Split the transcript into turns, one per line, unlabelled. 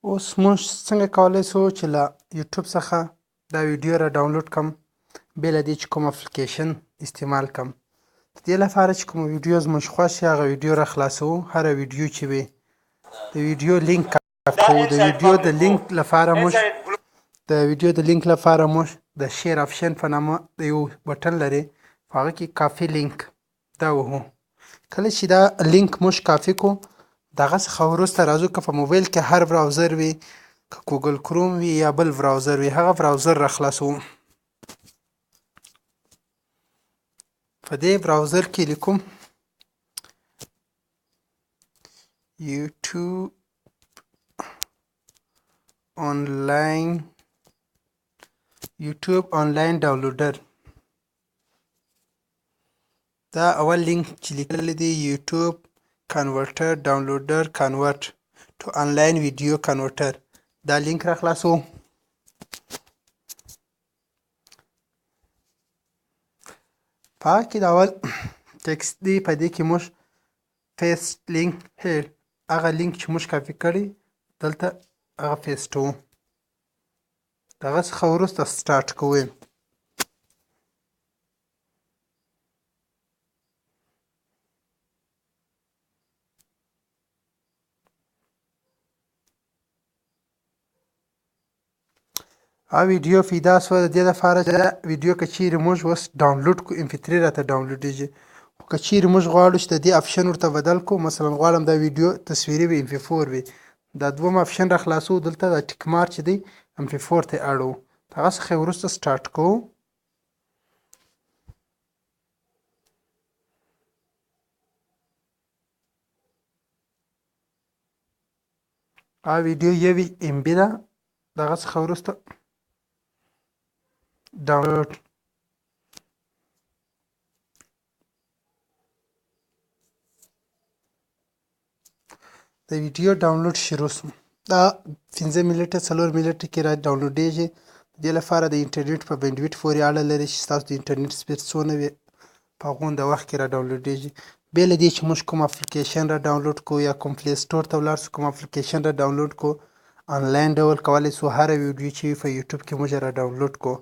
اوس موږ څنګه کولی شو چې له یوټیوب څخه دا ویډیو را ډاونلوډ کړم بې له دې چې کوم اپلیکیشن استعمال کړم؟ د دې لپاره چې کومه ویډیو زموږ خوښ شي هغه ویډیو را خلاصوو. هره ویډیو چې وي د ویډیو لینک کوو. د ویډیو د لینک لپاره موږ د share option په نامه د یو بټن لري، په هغه کې copy link دا وهو. کله چې دا لینک موږ کاپي کړو، دغه څخه وروسته راځو که په موبایل کې هر browser وي، که ګوګل کروم وي یا بل browser وي، هغه browser را خلاصوو. په دې browser کې لیکم یوټیوب آنلاین، یوټیوب آنلاین downloader. دا اول لینک چې لیکلی دی یوټیوب converter downloader convert to online video converter، دا لینک را خلاصوو. په هغه کې د اول text دی، په دې کې موږ paste link here، هغه لینک چې موږ کاپي کړی دلته هغه paste وو. دغه څخه وروسته start کوو. او ویډیو پیدا شوه. د دې لپاره چې دا ویډیو که چیرې موږ اوس ډاونلوډ کړو MP3 راته ډاونلوډېږي، خو که چیرې موږ غواړو چې د دې option ورته بدل کړو، مثلا غواړم دا ویډیو تصویري وي MP4 وي، دا دوم option را خلاصوو. دلته دا tick mark چې دی MP4 ته یې اړوو. هغه څخه یې وروسته start کوو. دا ویډیو یوې MB ده. دغه څخه وروسته ډاونلوډ. د ویډیو ډاونلوډ شروع شو. دا 5 منټه 4 منټه کې را ډاونلوډېږي. د دې لپاره د انټرنیټ په bandwidth پورې اړه لري چې ستاسو د انټرنیټ speed څونه وي، په غونډه وخت کې را ډاونلوډېږي. بې له دې چې موږ کوم اپلیکیشن را ډاونلوډ کړو یا کوم Play Store ته ولاړ شو کوم اپلیکیشن را ډاونلوډ کړو، آنلاین ډول کولی شو هره ویډیو چې په یوټیوب کې موږ را ډاونلوډ کړو.